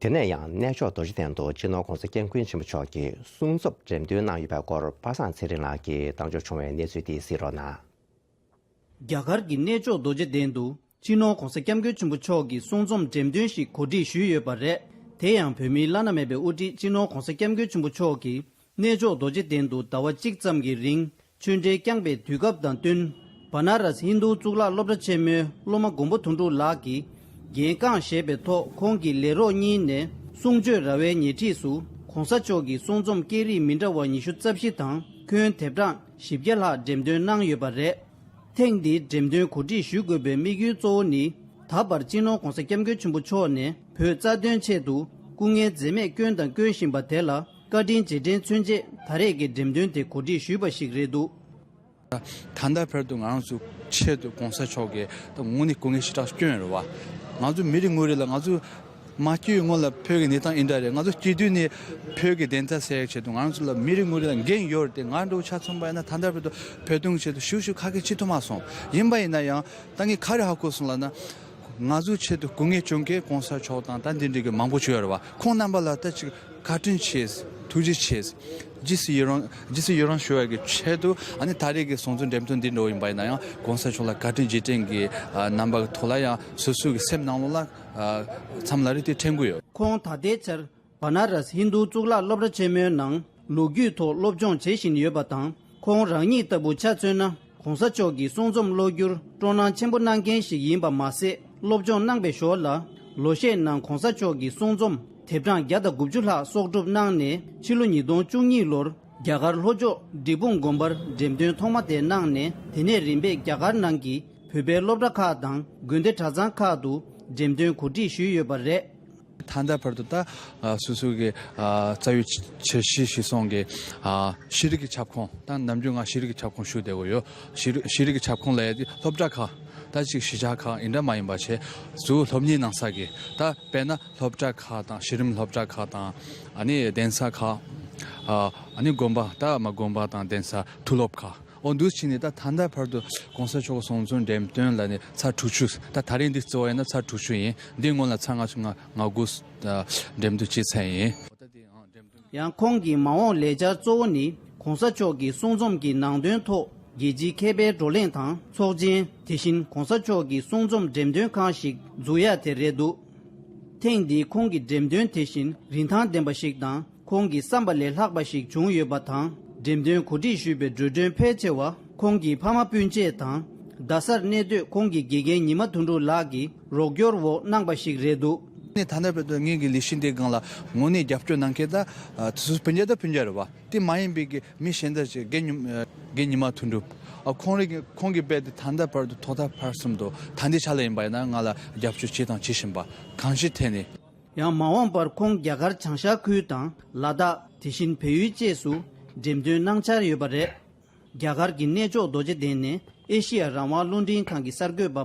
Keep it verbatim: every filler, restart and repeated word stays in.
དེ་ནས་ཡང་གནས་མཆོག་རྡོ་རྗེ་གདན་དུ་སྤྱི་ནོར་༧གོང་ས་༧སྐྱབས་མགོན་ཆེན་པོ་མཆོག་གིས་གསུང་རྩོམ་འགྲེམས་སྟོན་གནང་ཡོད་པའི་སྐོར་པ་སངས་ཚེ་རིང་ལགས་ཀྱིས་བཏང་འབྱོར་བྱུང་བའི་གནས་ཚུལ་དེ་གཟིགས་རོགས་གནང་། རྒྱ་གར་གྱི་གནས་མཆོག་རྡོ་རྗེ་གདན་དུ་སྤྱི་ནོར་༧གོང་ས་༧སྐྱབས་མགོན་ཆེན་པོ་མཆོག་གིས་གསུང་རྩོམ་འགྲེམས་སྟོན་ཞིག་གོ་སྒྲིག་ཞུས་ཡོད་པ་རེད། དེ་ཡང་བོད་མིའི་བླ་ན་མེད་པའི་དབུ་ཁྲིད་སྤྱི་ནོར་༧གོང་ས་༧སྐྱབས་མགོན་ཆེན་པོ་མཆོག་གིས་གནས་མཆོག་རྡོ་རྗེ་གདན་དུ་ཟླ་བ་གཅིག་ཙམ་གྱི་རིང་ཆོས་འབྲེལ་བསྐྱངས་པའི་དུས་སྐབས་དང་བསྟུན། བ་ན་ར་སི་ཧིན་རྡུ་གཙུག་ལག་སློབ་གྲྭ་ཆེན་མོའི་སློབ་མ་མགོན་པོ་དོན་གྲུབ་ལགས་ཀྱིས་འགན་རྐང་བཞེས་པའི་ཐོག་ཁོང་གི་ལས་རོགས་གཉིས་ནས་གསུང་ཆོས་ར་བའི་ཉེ་འཁྲིས་སུ་༧གོང་ས་མཆོག་གི་གསུང་རྩོམ་སྐད་རིགས་མི་འདྲ་བ་ཉི་ཤུ་རྩ་བཞི་དང་སྐྱོན་དེབ་གྲངས་བཞི་བརྒྱ་ལྷག་འགྲེམས་སྟོན་གནང་ཡོད་པ་རེད། ཐེངས་འདིའི་འགྲེམས་སྟོན་གོ་སྒྲིག་ཞུ་དགོས་པའི་དམིགས་ཡུལ་གཙོ་བོ་ནི། ད་བར་སྤྱི་ནོར་༧གོང་ས་༧སྐྱབས་མགོན་ཆེན་པོ་མཆོག་ནས་བོད་རྩ་དོན་ཆེད་དུ་སྐུ་ངལ་འཛེམས་མེད་བསྐྱོན་དང་སྐྱོན་བཞིན་པ་དེ་ལ་བཀའ་དྲིན་རྗེས་དྲན་མཚོན་ཆེད་ད་རེས་ཀྱི་འགྲེམས་སྟོན་དེ་གོ་སྒྲིག་ཞུས་པ་ཞིག་རེད་འདུག། ད་ལྟ་བར་དུ་ང་རང་ཚོ་ཆེད་དུ་༧གོང་ས་མཆོག་གིས་ད་དངོས་གནས་སྐུ་ངལ་ཞེ་དྲག་བསྐྱོན་ཡོད་རེད་བ། ང་ཚོ་མི་རེ་ངོ་རེ་ལ་ང་ཚོ་མ་སྐྱེས་སྔོན་ལ་བོད་ཀྱི་གནས་སྟངས་འདི་འདྲ་རེད། ང་ཚོ་སྐྱེས་དུས་ནས་བོད་ཀྱི་བདེན་མཐའ་གསལ་ཡག་ཆེད་དུ་ང་རང་ཚོ་ལ་མི་རེ་ངོ་རེ་ལ་འགན་ཡོད་རེད་དེ། ང་འདྲ་བོ་ཆ་མཚོན་པ་ཡིན་ན་ད་ལྟ་བར་དུ་བོད་དོན་གྱི་ཆེད་དུ་ཞུ་ཞུ་ཁ་སྐད་བྱེད་ཐུབ་མ་སོང་། ཡིན་པ་ཡིན་ན་ཡང་ད་ངས་ག་རེ་ཧ་གོ་སོང་ལབ་ན། ང་ཚོའི་ཆེད་དུ་སྐུ་ངལ་བསྐྱོན་མཁན་༧གོང་ས་མཆོག་དང་ད་འདི་འདྲའི་གི་མང་པོ་ཅིག་ཡོད་རེད་བ། ཁོང་རྣམ་པ་ལ་ད་ཅིག་བཀའ་དྲིན་ཆེ། ཐུགས་རྗེ་ཆེ། རྗེས་སུ་ཡི་རང་རྗེས་སུ་ཡི་རང་ཞུ་བའི་གི་ཆེད་དུ། ཨ་ནི་ད་རེས་ཀྱི་གསུང་རྩོམ་འགྲེམས་སྟོན་འདི་འགྲོ་ཡིན་པ་ཡིན་ན་ཡང་༧གོང་ས་མཆོག་ལ་བཀའ་དྲིན་རྗེས་དྲན་གྱི་ཨ་རྣམ་པ་གི་ཐོག་ལ་ཡང་སོ་སོ་གི་སེམས་ནང་ལོགས་ལ་ཨ་མཚམས་ལ་རེ་དེ་དྲན་གྱི་ཡོད། ཁོང་ད་ལྟའི་ཆར་བ་ན་ར་སི་ཧིན་རྡུ་གཙུག་ལག་སློབ་གྲྭ་ཆེན་མོའི་ནང་ལོ་རྒྱུས་ཐོག་སློབ་སྦྱོང་བྱེད་བཞིན་ཡོད་པ་དང་། ཁོང་རང་ཉིད་ལྟ་བུ་ཆ་མཚོན་ན། ༧གོང་ས་མཆོག་གི་གསུང་རྩོམ་ཀློག་རྒྱུར་སྤྲོ་སྣང་ཆེན་པོ་གནང་མཁན་ཞིག་ཡིན་པ་མ་ཟད། སློབ་སྦྱོང་གནང་པའི་ཞོར་ལ། ལོ་ཤས་ནང་༧གོང་ས་མཆོག་གི་གསུང་རྩོམ་དེབ་གྲངས་བརྒྱ་དང་དགུ་བཅུ་ལྷག་གསོག་སྒྲུབ་གནང་ནས། ཕྱི་ལོ་ཉིས་སྟོང་བཅུ་གཉིས་ལོར་རྒྱ་གར་ལྷོ་ཕྱོགས་འབྲས་སྤུངས་དགོན་པར་འགྲེམས་སྟོན་ཐོག་མ་དེ་གནང་ནས། དེ་ནས་རིམ་པས་རྒྱ་གར་ནང་གི་བོད་པའི་སློབ་གྲྭ་ཁག་དང་དགོན་སྡེ་གྲྭ་ཚང་ཁག་ཏུ་འགྲེམས་སྟོན་གོ་སྒྲིག་ཞུས་ཡོད་པ་རེད། ད་ལྟ་བར་དུ་ད་ཨ་སོ་སོ་གི་ཨ་རྩ་བའི་འཆར་གཞི་གཞིར་བཟུང་གི་ཨ་ཤེས་རིག་གི་ཁྱབ་ཁོངས། ད་ནམ་རྒྱུན་ང་ཤེས་རིག་གི་ཁྱབ་ཁོངས་ཞུ་བསྡད་ཀྱི་ཡོད། ཤེས་རིག་ཤེས་རིག་གི་ཁྱབ་ཁོངས་ལབ་ཡ་དེ་སློབ་གྲྭ་ཁག་ད་ཅིག་གཞིས་ཆགས་ཁག་ཡིན་འདྲ་མ་ཡིན་པ་བྱས། གཙོ་བོ་སློབ་གཉེར་གནང་ས་གི། ད་དཔེར་ན་སློབ་གྲྭ་ཁག་དང་། གཞི་རིམ་སློབ་གྲྭ་ཁག་དང་། ཨ་ནི་གདན་ས་ཁག་ཨ་ཨ་ནི་དགོན་པ། ད་མ་དགོན་པ་དང་གདན་ས། མཐོ་སློབ་ཁག་འོ་འདུག་ཕྱིན་ནས། ད་ད་ལྟ་བར་དུ་༧གོང་ས་མཆོག་གི་གསུང་རྩོམ་འགྲེམས་སྟོན་ལ་ནི་ཚར་དྲུག་ཅུ། ད་ད་རེས་འདི་གཙོ་བོ་ཡིན་ན་ཚར་དྲུག་ཅུ་ཡིན། འདི་སྔོན་ལ་ཚར་ལྔ་བཅུ་ང་ལྔ་དགུ་འགྲེམས་སྟོན་བྱས་ཚར་ཡིན། ཡང་ཁོང་གི་མ་འོངས་ལས་འཆར་གཙོ་བོ་ནི། ༧གོང་ས་མཆོག་གི་གསུང་རྩོམ་གྱི་ནང་དོན་ཐོག་རྒྱལ་སྤྱིའི་མཁས་པའི་བགྲོ་གླེང་དང་ཚོགས་ཆེན། དེ་བཞིན་༧གོང་ས་མཆོག་གི་གསུང་རྩོམ་འགྲེམས་སྟོན་ཁང་ཞིག་འཛུགས་ཡ་དེ་རེད་འདུག། ཐེངས་འདིའི་ཁོང་གི་འགྲེམས་སྟོན་དེ་བཞིན་རིན་ཐང་ལྡན་པ་ཞིག་དང་། ཁོང་གིས་བསམ་པ་ལས་ལྷག་པ་ཞིག་བྱུང་ཡོད་པ་དང་། འགྲེམས་སྟོན་གོ་སྒྲིག་ཞུས་པའི་འགྲོ་གྲོན་ཕལ་ཆེ་བ་ཁོང་གི་ཕ་མ་སྤུན་མཆེད་དང་། རྡ་སར་གནས་སྡོད་ཁོང་གི་དགེ་རྒན་ཉི་མ་དོན་གྲུབ་ལགས་ཀྱིས་རོགས་སྐྱོར་འོག་གནང་པ་ཞིག་རེད་འདུག། ནས་ད་ལྟ་བར་དུ་ངེད་ཀྱི་ལས་གཞི་འདིའི་སྒང་ལ་དངོས་གནས་རྒྱབ་སྐྱོར་གནང་མཁན་ད་ཨ་དེ་ཚོ་སྤུན་མཆེད་ད་སྤུན་མཆེད་རེད་བ། དེ་མ་ཡིན་པའི་གི་མི་གཞན་དག་ཅིག་རྒན་ཉི་རྒན་ཉི་མ་དོན་གྲུབ། ཨ་ཁོང་རེ་ཁོང་གིས་རྦད་དེ་ད་ལྟ་བར་དུ་ཐོག་མཐའ་བར་གསུམ་དུ་ད་ལྟའི་ཆ་ལ་ཡིན་པ་ཡིན་ན་ང་ལ་རྒྱབ་སྐྱོར་བྱས་དང་བྱེད་བཞིན་པ། གང་ཅིའི་ཐད་ནས། ཡང་མ་འོངས་པར་ཁོང་རྒྱ་གར་བྱང་ཤར་ཁུལ་དང་ལ་དྭགས། དེ་བཞིན་བལ་ཡུལ་བཅས་སུ་འགྲེམས་སྟོན་གནང་འཆར་ཡོད་པ་རེད། རྒྱ་གར་གྱི་གནས་མཆོག་རྡོ་རྗེ་གདན་ནས་ཨེ་ཤི་ཡ་རང་དབང་རླུང་འཕྲིན་ཁང་གི་གསར་འགོད་པ།